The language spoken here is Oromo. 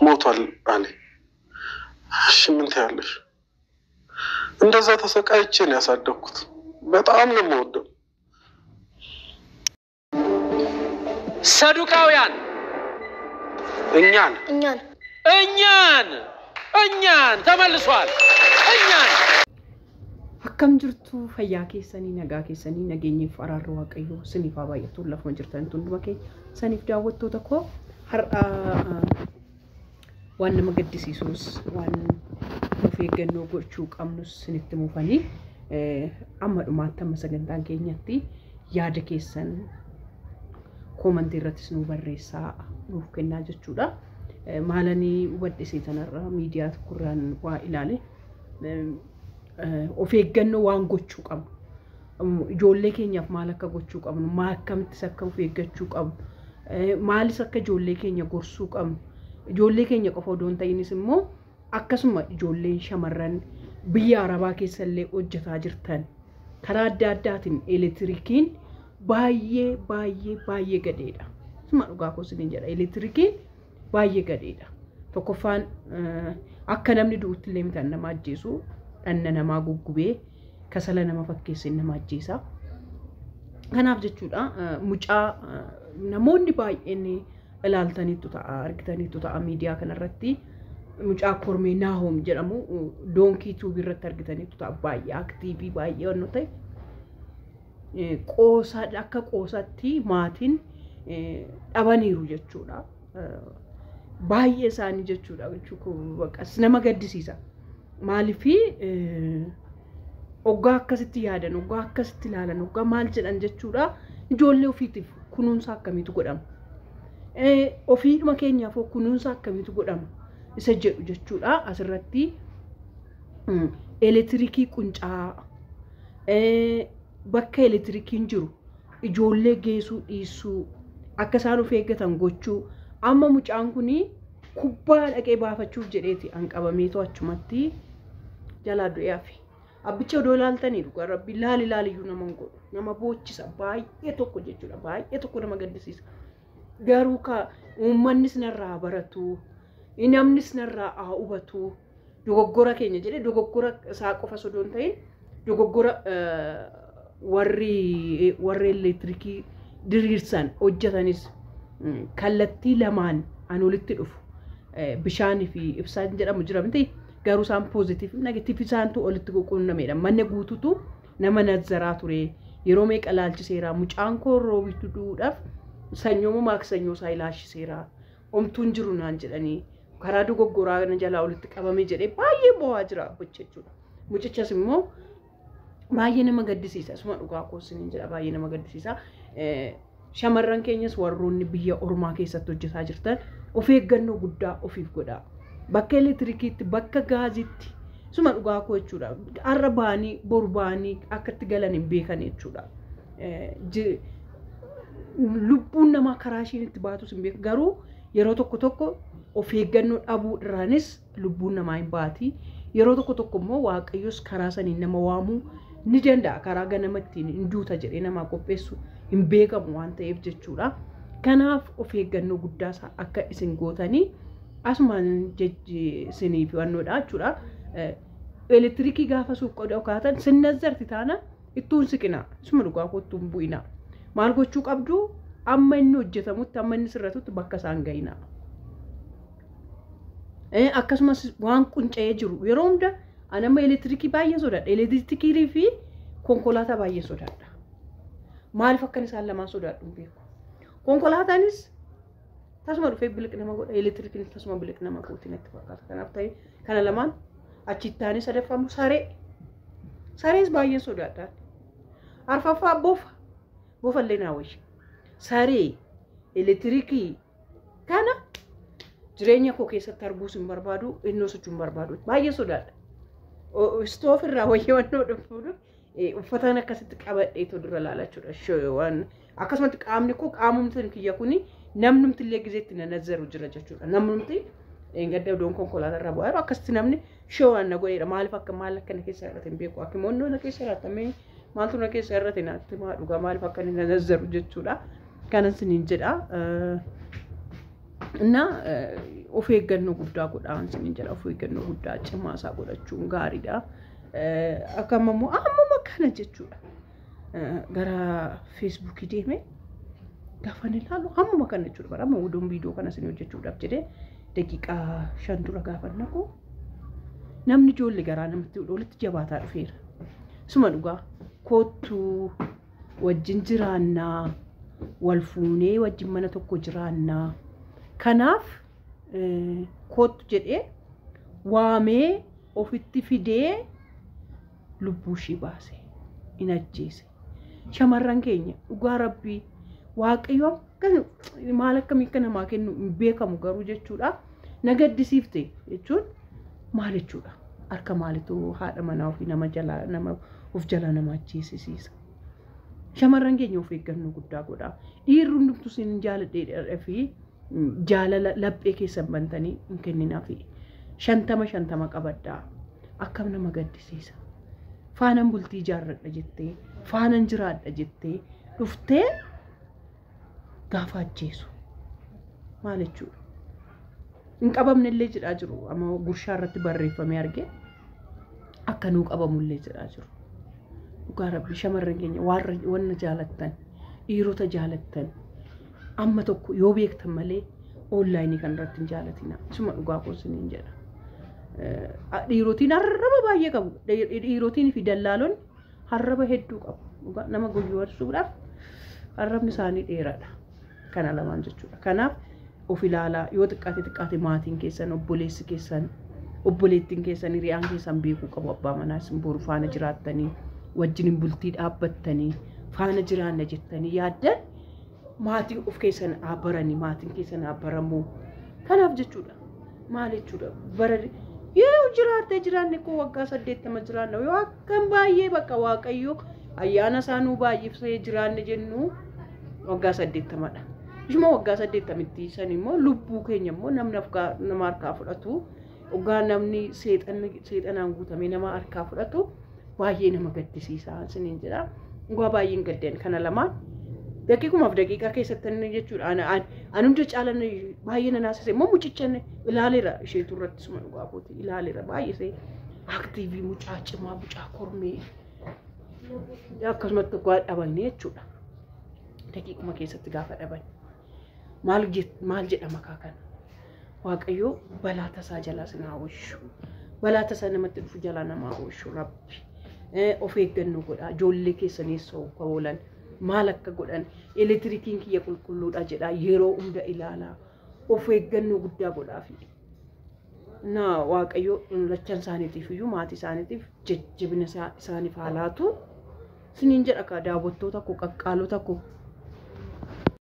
ሞቷል አለኝ። እሺ ምን ትያለሽ? እንደዛ ተሰቃይቼ ነው ያሳደግኩት። በጣም ነው የምወደው። ሰዱቃውያን እኛን እኛን እኛን እኛን ተመልሷል። እኛን Akkam jirtu fayyaa keessanii nagaa keessanii nageenyeef araarri waaqayyoo siniif haa baay'atu lafuma jirtan hunduma keenya saniif daawwattoota koo har'a waan nama gaddisiisus waan of eeggannoo gochuu qabnus sinitti mufanii amma dhumaatti amma sagantaan keenyatti yaada keessan koomantii irrattis nu barreessaa nuuf kennaa jechuudha. Maalanii hubadhisee tanarra miidiyaa tokkorraan waa ilaale of eeggannoo waan gochuu qabnu. Ijoollee keenyaaf maal akka gochuu qabnu, maal akkamittis akka of eeggachuu qabnu, maalis akka ijoollee keenya gorsuu qabnu, ijoollee keenya qofa odoo hin ta'inis immoo akkasuma ijoolleen shamarran biyya arabaa keessallee hojjetaa jirtan karaa adda addaatiin elektirikiin baay'ee baay'ee baay'ee gadheedha. Suma dhugaa koo isiniin jedha elektirikiin baay'ee gadheedha. Tokkoffaan akka namni du'utti illee miti nama ajjeesu dhanna namaa guggubee kasala nama fakkeessee nama ajjeesa. Kanaaf jechuudha mucaa namoonni baay'een ilaaltaniittu ta'a argitaniittu ta'a miidiyaa kanarratti mucaa Kormee Naahoom jedhamu doonkii tuubii irratti argitaniittu ta'a baay'ee aktiivii baay'ee waan ta'e qoosaa akka qoosaatti maatiin dhabaniiru jechuudha. Baay'ee isaanii jechuudha jechuudha nama gaddisiisa. Maaliifii oggaa akkasitti yaadan, oggaa akkasitti ilaalan, oggaa maal jedhan jechuudha. Ijoollee ofiitiif kunuunsa akkamiitu godhama? Ofiidhuma keenyaaf kunuunsa akkamiitu godhama? Isa jedhu jechuudha. Asirratti elektiriikii quncaa bakka elektiriikiin jiru ijoollee geessuu dhiisuu akka isaan of eeggatan gochuu amma mucaan kunii kubbaa dhaqee baafachuuf jedheeti an qabameetu achumatti jalaa du'ee hafe. Abbicha odoo ilaaltanii dhugaa rabbi laali laaliyyuu nama hin godhu. Nama boochisa baay'ee tokko jechuudha. Baay'ee tokko nama gaddisiisa. Garuu ka uummannis narraa baratu, namnis narraa haa hubatu, dogoggora keenya jedhee dogoggora isaa qofa osoo hin ta'in dogoggora warri warri elektiriikii diriirsan hojjetanis kallattii lamaan an olitti dhufu. Bishaanii fi ibsaan jedhamu jira miti garuu isaan poozitiif negatiif isaantu olitti qunnamedha. Manni guututu nama nazzaraa ture yeroo meeqa ilaalchiseera mucaan koo roobitu du'uudhaaf sanyooma maaksanyoo isaa ilaalchiseera omtuun jiru naan jedhanii karaa dogoggoraa na jalaa olitti qabame jedhee baay'ee bo'aa jira abbicha jechuudha. Mucichas immoo baay'ee nama gaddisiisa. Isuma dhugaa koo isiniin jedha baay'ee nama gaddisiisa. Shamarran keenyas warroonni biyya ormaa keessatti hojjetaa jirtan of eeggannoo guddaa ofiif godhaa. Bakka elektirikiitti, bakka gaaziitti, suma dhugaa koo jechuudha. Har'a ba'anii boru ba'anii akka itti galan hin beekan jechuudha. Lubbuun namaa karaa isheen itti baatus hin beeku. Garuu yeroo tokko tokko of eeggannoo dhabuu irraanis lubbuun namaa hin baati. Yeroo tokko tokko immoo Waaqayyos karaa saniin nama waamuu ni danda'a. Karaa ganama ittiin hin duuta jedhee namaa qopheessu hin beekamu waan ta'eef jechuudha. Kanaaf of eeggannoo guddaa akka isin gootanii asumaan isiniif wannoodha jechuudha. Elektiriikii gaafa suuqoo dhokaatan sinnazzarti taana ittuun siqina. Isuma dhugaa koo ittuun bu'ina. Maal gochuu qabdu amma inni hojjetamutti amma inni sirratutti bakka isaan ga'ina. Akkasumas waan qunca'ee jiru yeroo hunda ani amma elektiriikii baay'ee sodaadha. Elektiriikii fi konkolaataa baay'ee sodaadha. Maaliif akkan isaan lamaan sodaadhu hin beeku. Konkolaataanis tasuma dhufee biliq nama godha. Elektiriikiinis tasuma biliq nama gooti natti fakkaata. Kanaaf ta'e kana lamaan achitti aanee sadaffaa immoo saree. Sarees baay'ee sodaadha. Arfaffaa bofa. Bofa illee naa wayya. Saree, elektiriikii kana jireenya koo keessatti arguus hin barbaadu, innoo sochuu hin barbaadu. Baay'ee sodaadha. Istoof irraa wayya wannoo dhufuuf uffataan akkasitti qabadheetu dura ilaala jechuudha. Waan akkasumatti qaamni koo qaamumti kiyya kuni namnumti illee gizeetti na nazzaru jira jechuudha. Namnumti gadda odoon konkolaataa irraa bu'aa jiru akkasitti namni showaan na godheedha. Maaliif akka maal akka na keessa irratti hin beeku. Akkimoonnoo na keessa irratti maaltu na keessa irratti naatti maa dhugaa maaliif akka inni na nazzaru jechuudha. Kanan siniin jedha. እና Of eeggannoo guddaa godhaa isiniin jedha. Of eeggannoo guddaa cimaa isaa godhachuun gaariidha. Akka ammoo ammuma kana jechuudha. Gara Feesbuukii deemee gaafa inni ilaalu ammuma kana jechuudha. Bara amma oduun viidiyoo kana isin hojjechuudhaaf jedhee daqiiqaa 5 dura gaafa naqu namni ijoollee garaa namatti walitti jabaataa dhufeera. Suma dhugaa koottuu wajjin jiraannaa, wal fuunee wajjin mana tokko jiraannaa. Kanaaf koottu jedhee waamee ofitti fidee lubbuu ishii baase, in ajjeese. Shamarran keenya dhugaa rabbii waaqayyo maal akkamii akka namaa kennu hin beekamu garuu jechuudha. Na gaddisiifte jechuun maal jechuudha? Harka maalitu haadha manaa ofii nama jalaa nama of jalaa nama ajjeesisiisa. Shamarran keenya of eeggannoo guddaa godhaa. Dhiirri hundumtuu isin jaaladheedhaa fi jaalala laphee keessan bantanii hin kenninaafi. 50 50 qabaddaa. Akkam nama gaddisiisa. Faanan bultii ijaarradha jettee, faanan jiraadha jettee dhuftee gaafa ajjeesu. Maal jechuudha? Hin qabamne illee jedhaa jiru. Amma gurshaa irratti barreeffamee arge akka nuu qabamullee jedhaa jiru. Dhugaa rabbi shamarran keenya wanna jaalattan, dhiirota jaalattan amma tokko yoo beektan malee onlaayinii kan irratti hin jaalatina. Isuma dhugaa koo isiniin jedha. Dhiirotiin arraba baay'ee qabu. Dhiirotiin fi dallaalonni arraba hedduu qabu. Dhugaa nama gowwoomsuudhaaf arrabni isaanii dheeraadha. Kana lamaan jechuudha. Kanaaf of ilaalaa, yoo xiqqaate xiqqaate maatiin keessan, obboleessi keessan, obboleettiin keessan, hiriyaan keessan beekuu qabu. Abbaa manaa isin boru faana jiraattanii wajjin bultii dhaabbattanii faana jiraanna jettanii yaaddan maatii of keessan haa baranii, maatiin keessan haa baramuu. Kanaaf jechuudha. Maal jechuudha? Bara yoo jiraattee jiraanne koo waggaa 80 jiraanna, yoo akkam baay'ee bakka waaqayyo ayyaana isaa nuu baay'ifsee jiraanne jennu waggaa 80dha. Ishuma waggaa 80tti san immoo lubbuu keenya immoo namni nama harkaa fudhatu, waggaa namni seexanaan guutamee nama harkaa fudhatu baay'ee nama gaddisiisa isiniin jedha. Dhugaa baay'een gaddeen kana lamaan daqiiqumaaf daqiiqaa keessatti inni jechuudha. Ani hunda caalan baay'ee na naasise immoo mucicha ilaaleera isheetu irratti, suma dhugaa kooti ilaaleera, baay'isee active, mucaa cimaa, mucaa kormee akkasumatti dhugaa dhabanne jechuudha. Daqiiquma keessatti gaafa dhaban maal maal jedhama kaa kana? Waaqayyo balaa tasaa jalaa sin haa oolchu. Balaa tasaa namatti dhufu jalaa nama haa oolchu rabbi. Of eeggannoo godhaa. Ijoollee keessanii akka oolan, maal akka godhan, elektirikiin kiyya qulqulluudha jedhaa yeroo hunda ilaalaa. Of eeggannoo guddaa godhaafi. Na waaqayyo lachan isaaniitiif iyyuu maatii isaaniitiif jajjabina isaaniif haa laatu. Isiniin jedha kaa daawwattoota koo, qaqqaalota koo.